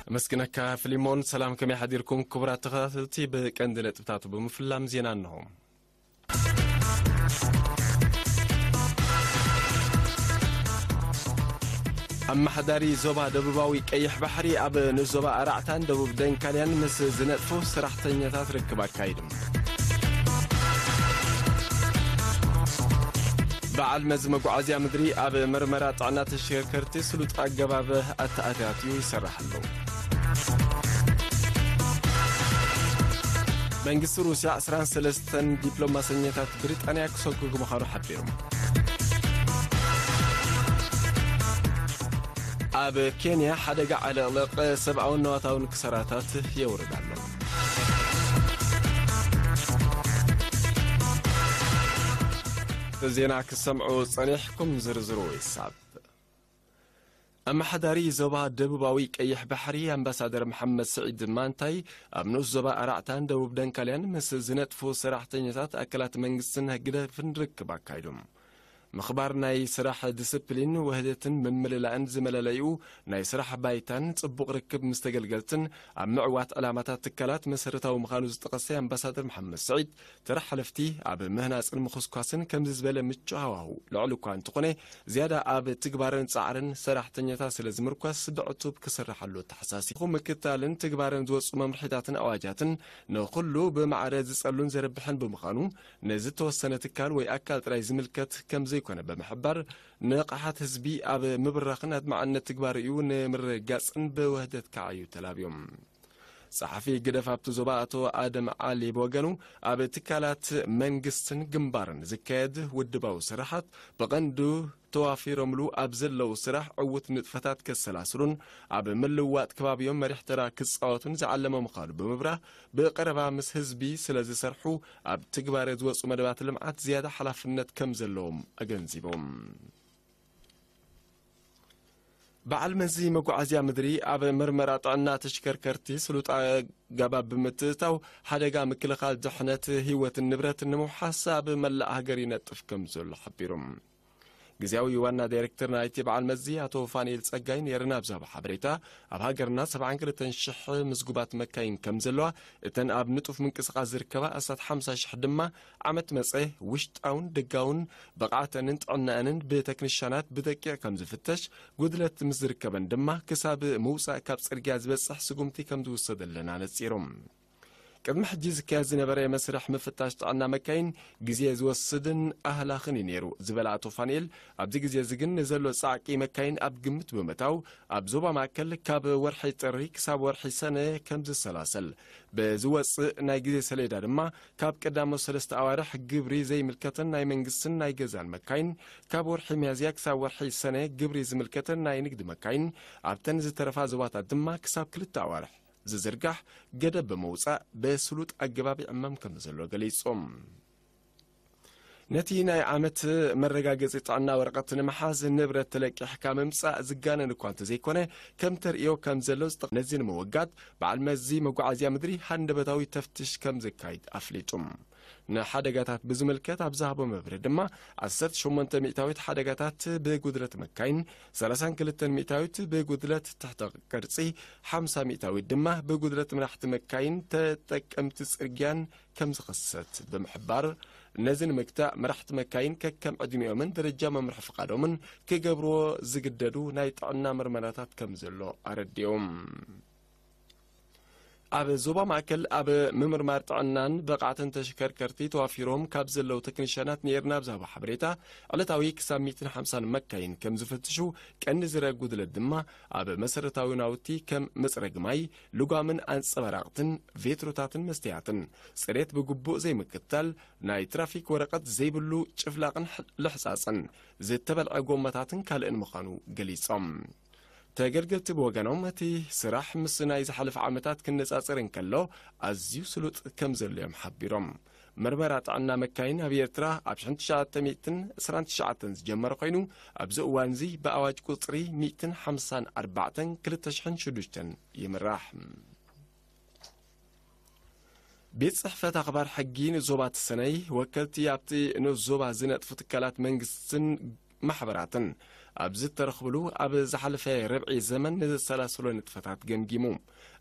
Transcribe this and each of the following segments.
ኣመስግነካ ፊሊሞን። ሰላም፣ ከመይ ሓዲርኩም ክቡራት ተኸታተልቲ? ብቀንዲ ነጥብታቱ ብምፍላም ዜና እንሆ። ኣመሓዳሪ ዞባ ደቡባዊ ቀይሕ ባሕሪ ኣብ ንዞባ ኣራዕታን ደቡብ ደንካልያን ምስ ዝነጥፉ ሰራሕተኛታት ርክብ ኣካይዱ። በዓል መዚ መጓዓዝያ ምድሪ ኣብ መርመራ ጥዕና ተሽከርከርቲ ስሉጥ ኣገባብ ኣተኣታትዩ ይሰርሕ ኣሎ። መንግስቲ ሩስያ ዕስራን ሰለስተን ዲፕሎማሰኛታት ብሪጣንያ ክሰጉግ ምዃኑ ሓቢሩ። ኣብ ኬንያ ሓደጋ ዓለቕለቕ ሰብኣውን ነዋታውን ክሳራታት የውርድ ኣሎ። ዜና ክሰምዑ ጸኒሕኩም፣ ዝርዝሩ ይሳብ። ኣመሓዳሪ ዞባ ደቡባዊ ቀይሕ ባሕሪ ኣምባሳደር መሓመድ ስዒድ ማንታይ ኣብ ንኡስ ዞባ ኣራዕታን ደቡብ ደንካልያን ምስ ዝነጥፉ ሰራሕተኛታት ኣካላት መንግስትን ህግደፍን ርክብ ኣካይዶም። ምኽባር ናይ ስራሕ ዲስፕሊን፣ ውህደትን ምምልላእን ዝመለለይኡ ናይ ስራሕ ባይታን ጽቡቕ ርክብ ምስ ተገልገልትን ኣብ ምዕዋት ዕላማታት ትካላት መሰረታዊ ምዃኑ ዝጠቐሰ ኣምባሳደር መሓመድ ስዒድ፣ ተራ ሓለፍቲ ኣብ ምህናጽን ምኹስኳስን ከምዚ ዝበለ ምቹእ ሃዋሁ ልዑል እኳ እንተኾነ፣ ዝያዳ ኣብ ትግባርን ጻዕርን ሰራሕተኛታት ስለ ዝምርኮስ ብዕቱብ ክስርሓሉ ተሓሳሲቡ። ምክታልን ትግባርን ዝወጹ መምርሒታትን ኣዋጃትን ንኹሉ ብማዕረ ዝጸሉን ዘርብሕን ብምዃኑ፣ ነዚ ተወሰነ ትካል ወይ ኣካል ጥራይ ዝምልከት ከም ዘይኮነ ብምሕባር፣ ንቕሓት ህዝቢ ኣብ ምብራኽን ኣድማዕነት ትግባር እዩ ንምርግጋጽን ብውህደት ከዓዩ ተላብዮም። ጸሓፊ ግደፍ ኣብቲ ዞባ ኣቶ ኣደም ዓሊ ብወገኑ፣ ኣብ ትካላት መንግስትን ግንባርን ዝካየድ ውድባዊ ስራሓት ብቐንዱ ተዋፊሮምሉ ኣብ ዘለዉ ስራሕ ዕዉት ንጥፈታት ከሰላስሉን ኣብ ምልውዋጥ ከባቢኦም መሪሕ ተራ ክጻወቱን ዝዓለመ ምዃኑ ብምብራህ፣ ብቐረባ ምስ ህዝቢ ስለ ዝሰርሑ ኣብ ትግባረ ዝወጹ መደባት ልምዓት ዝያዳ ሓላፍነት ከም ዘለዎም ኣገንዚቦም። በዓል መዚ መጓዓዝያ ምድሪ ኣብ መርመራ ጥዕና ተሽከርከርቲ ስሉጥ ኣገባብ ብምትእታው ሓደጋ ምክልኻል ድሕነት ህይወትን ንብረትን ንምውሓስ ኣብ መላእ ሃገር ይነጥፍ ከም ዘሎ ሓቢሩ። ግዝያዊ ዋና ዳይሬክተር ናይቲ በዓል መዚ ኣቶ ፋንኤል ጸጋይ ኔርና ኣብ ዝሃቦ ሓበሬታ፣ ኣብ ሃገርና ሰብዓን ክልተን ሽሕ ምዝጉባት መካይን ከም ዘለዋ፣ እተን ኣብ ንጡፍ ምንቅስቓስ ዝርከባ ኣስታት ሓምሳ ሽሕ ድማ ዓመት መጸ ውሽጣውን ደጋውን ብቕዓተንን ጥዕናኣንን ብተክኒሻናት ብደቂቕ ከም ዝፍተሽ፣ ጉድለት ምስ ዝርከበን ድማ ክሳብ ምውጻእ ካብ ጽርግያ ዝበጽሕ ስጉምቲ ከም ዝውሰደለን ኣነጺሮም። ቅድሚ ሕጂ ዝካየድ ዝነበረ መስርሕ ምፍታሽ ጥዕና መካይን ግዜ ዝወስድን ኣህላኽን እዩ ነይሩ ዝበለ ኣቶ ፋንኤል፣ ኣብዚ ግዜ እዚ ግን ንዘሎ ጻዕቂ መካይን ኣብ ግምት ብምእታው፣ ኣብ ዞባ ማእከል ካብ ወርሒ ጥሪ ክሳብ ወርሒ ሰነ ከም ዝሰላሰል፣ ብዝወጽእ ናይ ግዜ ሰሌዳ ድማ ካብ ቀዳሞት ሰለስተ ኣዋርሕ ግብሪ ዘይምልከተን ናይ መንግስትን ናይ ገዛን መካይን፣ ካብ ወርሒ ሚያዝያ ክሳብ ወርሒ ሰነ ግብሪ ዝምልከተን ናይ ንግዲ መካይን፣ ኣብተን ዝተረፋ ዞባታት ድማ ክሳብ ክልተ ኣዋርሕ ዝዝርጋሕ ገደብ ብምውጻእ ብስሉጥ ኣገባብ ይዕመም ከም ዘሎ ገሊጾም። ነቲ ናይ ዓመት መረጋገጺ ጥዕና ወረቐት ንምሓዝ ንብረት ተለቂሕካ ምምጻእ ዝጋነን እኳ እንተዘይኮነ፣ ከም ተርእዮ ከም ዘሎ ዝጠቕ-፣ ነዚ ንምውጋድ በዓል መዚ መጓዓዝያ ምድሪ ሃንደበታዊ ተፍትሽ ከም ዘካይድ ኣፍሊጡ። ንሓደጋታት ብዝምልከት ኣብ ዝሃቦ መብርሂ ድማ፣ ዓሰርተ ሸሞንተ ሚእታዊት ሓደጋታት ብጉድለት መካይን፣ ሰላሳን ክልተን ሚእታዊት ብጉድለት ትሕተ ቅርጺ፣ ሓምሳ ሚእታዊት ድማ ብጉድለት መራሕቲ መካይን ተጠቀምቲ ጽርግያን ከም ዝኽሰት ብምሕባር፣ ነዚ ንምግታእ መራሕቲ መካይን ከከም ዕድሚኦምን ደረጃ መምርሒ ፍቓዶምን ክገብርዎ ዝግደዱ ናይ ጥዕና መርመራታት ከም ዘሎ ኣረዲኦም። ኣብ ዞባ ማእከል ኣብ ምምርማር ጥዕናን ብቕዓትን ተሽከርከርቲ ተዋፊሮም ካብ ዘለዉ ተክኒሻናት ኔርና ኣብ ዝሃቦ ሓበሬታ፣ ዕለታዊ ክሳብ ሚእትን ሓምሳን መካይን ከም ዝፍትሹ፣ ቀንዲ ዝረ ጉድለት ድማ ኣብ መሰረታዊ ናውቲ ከም መጽረጊ ማይ፣ ልጓምን ኣንጸባራቕትን፣ ቬትሮታትን መስተያትን፣ ጽሬት ብግቡእ ዘይምክታል፣ ናይ ትራፊክ ወረቐት ዘይብሉ ጭፍላቕን ሕ-፣ ልሕጻጽን፣ ዝተበልዐ ጎማታትን ካልእን ምዃኑ ገሊጾም። ተገልገልቲ ብወገኖም፣ እቲ ስራሕ ምስ ናይ ዝሓለፈ ዓመታት ክነጻጸር እንከሎ፣ ኣዝዩ ስሉጥ ከም ዘሎ እዮም ሓቢሮም። መርመራ ጥዕና መካይን ኣብ ኤርትራ ኣብ ሽሕን ትሽዓተ ሚእትን ዕስራን ትሽዓተን ዝጀመረ ኮይኑ፣ ኣብዚ እዋን እዚ ብኣዋጅ ቁጽሪ ሚእትን ሓምሳን ኣርባዕተን ክልተ ሽሕን ሽዱሽተን ይምራሕ። ቤት ጽሕፈት ኣኽባር ሕጊ ንዞባ ተሰነይ፣ ወከልቲ ኣብቲ ንኡስ ዞባ ዝነጥፉ ትካላት መንግስትን ማሕበራትን ኣብ ዝተረኽብሉ ኣብ ዝሓለፈ ርብዒ ዘመን ንዘሰላስሎ ንጥፈታት ገምጊሙ።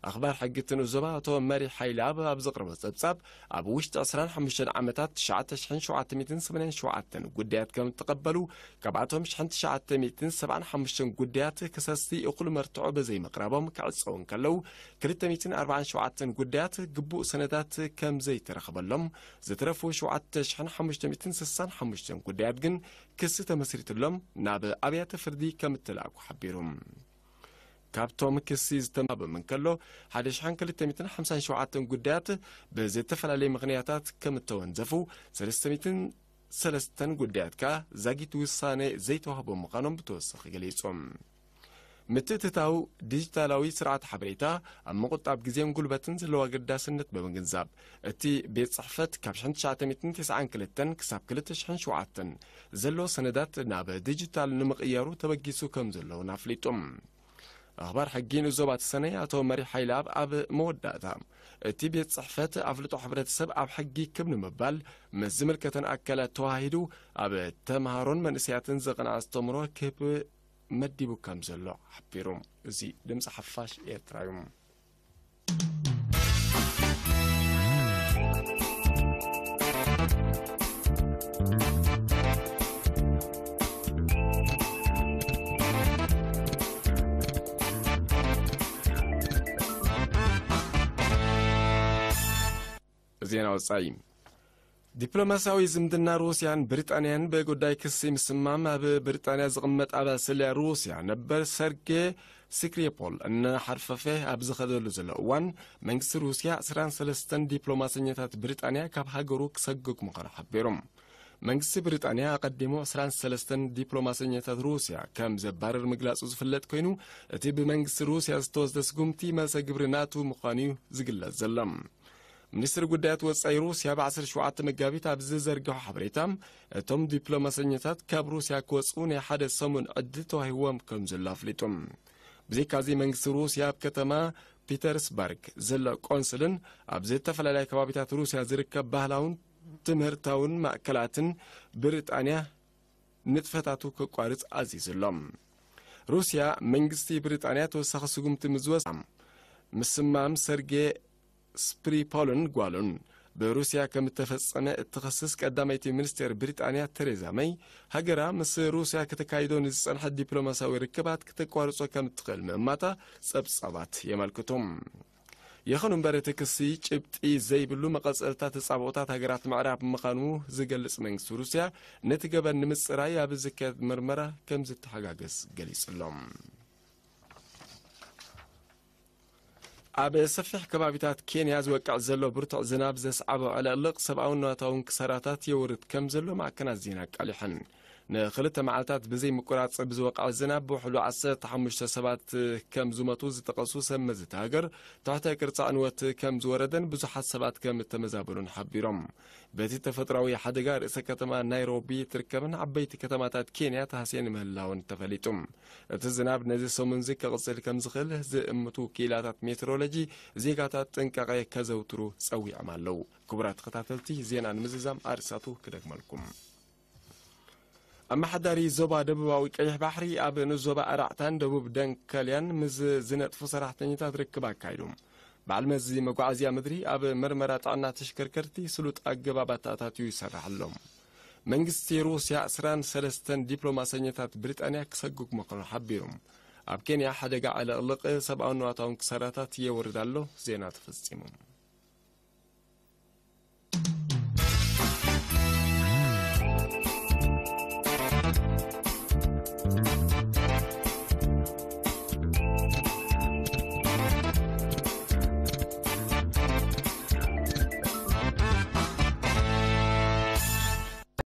ኣኽባር ሕጊ እቲ ንኡስ ዞባ ኣቶ መሪ ሓይለኣብ ኣብ ዘቕረቦ ጸብጻብ፣ ኣብ ውሽጢ ዕስራን ሓሙሽተን ዓመታት ትሽዓተ ሽሕን ሸውዓተ ሚእትን ሰማንያን ሸውዓተን ጉዳያት ከም እተቐበሉ፣ ካብኣቶም ሽሕን ትሽዓተ ሚእትን ሰብዓን ሓሙሽተን ጉዳያት ከሰስቲ እኹል መርትዖ ብዘይምቕራቦም ክዕጸዉ እንከለዉ፣ ክልተ ሚእትን ኣርባዓን ሸውዓተን ጉዳያት ግቡእ ሰነዳት ከም ዘይተረኽበሎም፣ ዝተረፉ ሸውዓተ ሽሕን ሓሙሽተ ሚእትን ስሳን ሓሙሽተን ጉዳያት ግን ክሲ ተመስሪትሎም ናብ ኣብያተ ፍርዲ ከም እተላእኩ ሓቢሩ። ካብቶም ክሲ ዝተማበም እንከሎ፣ ሓደ ሽሕን ክልተ ሚእትን ሓምሳን ሸውዓተን ጉዳያት ብዝተፈላለየ ምኽንያታት ከም እተወንዘፉ፣ ሰለስተ ሚእትን ሰለስተን ጉዳያት ከኣ ዛጊት ውሳነ ዘይተዋህቦም ምዃኖም ብተወሳኺ ገሊጹ። ምትእትታው ዲጂታላዊ ስርዓት ሓበሬታ ኣብ ምቑጣብ ግዜን ጉልበትን ዘለዎ ኣገዳስነት ብምግንዛብ፣ እቲ ቤት ጽሕፈት ካብ ሽሕን ትሽዓተ ሚእትን ተስዓን ክልተን ክሳብ ክልተ ሽሕን ሸውዓተን ዘሎ ሰነዳት ናብ ዲጂታል ንምቕያሩ ተበጊሱ ከም ዘለውን ኣፍሊጡ። ኣኽባር ሕጊ ንኡስ ዞባ ተሰነይ ኣቶ መሪ ሓይለኣብ ኣብ መወዳእታ፣ እቲ ቤት ጽሕፈት ኣፍልጦ ሕብረተሰብ ኣብ ሕጊ ክብ ንምባል ምስ ዝምልከተን ኣካላት ተዋሂዱ ኣብ ተምሃሮን መንእሰያትን ዘቕንዐ ኣስተምህሮ ክህብ መዲቡ ከም ዘሎ ሓቢሩ። እዚ ድምፂ ሓፋሽ ኤርትራ እዩ። ዜና ወጻኢ። ዲፕሎማስያዊ ዝምድና ሩስያን ብሪጣንያን ብጉዳይ ክሲ ምስማም ኣብ ብሪጣንያ ዝቕመጥ ኣባል ስለያ ሩስያ ነበር ሰርጌ ስክሪፖል እናሓርፈፈ ኣብ ዝኸደሉ ዘሎ እዋን፣ መንግስቲ ሩስያ ዕስራን ሰለስተን ዲፕሎማሰኛታት ብሪጣንያ ካብ ሃገሩ ክሰግግ ምዃኑ ሓቢሩ። መንግስቲ ብሪጣንያ ኣቐዲሙ ዕስራን ሰለስተን ዲፕሎማሰኛታት ሩስያ ከም ዘባረር ምግላጹ ዝፍለጥ ኮይኑ፣ እቲ ብመንግስቲ ሩስያ ዝተወስደ ስጉምቲ መልሰ ግብሪ ናቱ ምዃኑ እዩ ዝግለጽ ዘሎ። ሚኒስትሪ ጉዳያት ወጻኢ ሩስያ ብ ዓሰርተ ሸውዓተ መጋቢት ኣብ ዝዘርግሖ ሓበሬታ፣ እቶም ዲፕሎማሰኛታት ካብ ሩስያ ክወጽኡ ናይ ሓደ ሰሙን ዕድል ተዋሂብዎም ከም ዘሎ ኣፍሊጡ። ብዘይካዚ መንግስቲ ሩስያ ኣብ ከተማ ፒተርስበርግ ዘሎ ቆንስልን ኣብ ዝተፈላለያ ከባቢታት ሩስያ ዝርከብ ባህላውን ትምህርታውን ማእከላትን ብሪጣንያ ንጥፈታቱ ከቋርጽ ኣዚዙ ኣሎ። ሩስያ መንግስቲ ብሪጣንያ ተወሳኺ ስጉምቲ ምዝወሳ ምስማም ሰርጌ ስፕሪፖልን ጓሉን ብሩስያ ከም እተፈጸመ እትኸስስ ቀዳመይቲ ሚኒስቴር ብሪጣንያ ቴሬዛ መይ፣ ሃገራ ምስ ሩስያ ከተካይዶ ንዝጸንሐት ዲፕሎማስያዊ ርክባት ክተቋርጾ ከም እትኽእል ምእማታ ጸብጻባት የመልክቱ። ይኹን እምበር እቲ ክሲ ጭብጢ ዘይብሉ መቐጸልታ ተጻብኦታት ሃገራት ምዕራብ ምዃኑ ዝገልጽ መንግስቲ ሩስያ ነቲ ገበን ንምጽራይ ኣብ ዝካየድ መርመራ ከም ዝተሓጋገዝ ገሊጹ ኣሎ። ኣብ ሰፊሕ ከባቢታት ኬንያ ዝወቅዕ ዘሎ ብርቱዕ ዝናብ ዘስዓቦ ዕልቕልቕ ሰብኣውን ንዋታውን ክሳራታት የውርድ ከም ዘሎ ማዕከናት ዜና ኣቃሊሐን። ንኽልተ መዓልታት ብዘይ ምቁራጽ ብዝወቅዐ ዝናብ ብውሕዱ ዓሰርተ ሓሙሽተ ሰባት ከም ዝሞቱ ዝጠቐሱ ሰብ መዚ እታ ሃገር፣ ትሕተ ቅርጻ ዕንወት ከም ዝወረደን ብዙሓት ሰባት ከም እተመዛበሉን ሓቢሮም። በቲ ተፈጥሮኣዊ ሓደጋ ርእሰ ከተማ ናይሮቢ እትርከብን ዓበይቲ ከተማታት ኬንያ ተሃስየን ምህላወን ተፈሊጡ። እቲ ዝናብ ነዚ ሰሙንዚ ክቕጽል ከም ዝኽእል ዝእምቱ ክኢላታት ሜትሮሎጂ ዜጋታት ጥንቃቐ ከዘውትሩ ጸዊዖም ኣለዉ። ክቡራት ተኸታተልቲ፣ ዜና ንምዝዛም ኣርእስታቱ ክደግመልኩም። ኣመሓዳሪ ዞባ ደቡባዊ ቀይሕ ባሕሪ ኣብ ንዞባ ኣራዕታን ደቡብ ደንከልያን ምስ ዝነጥፉ ሰራሕተኛታት ርክብ ኣካይዱ። በዓል መዚ መጓዓዝያ ምድሪ ኣብ መርመራ ጥዕና ተሽከርከርቲ ስሉጥ ኣገባብ ኣተኣታትዩ ይሰርሕ ኣሎ። መንግስቲ ሩስያ ዕስራን ሰለስተን ዲፕሎማሰኛታት ብሪጣንያ ክሰጉግ ምዃኑ ሓቢሩ። ኣብ ኬንያ ሓደጋ ዕልቕልቕ ሰብኣውን ንዋታውን ክሳራታት የወርድ ኣሎ። ዜና ተፈጺሙ።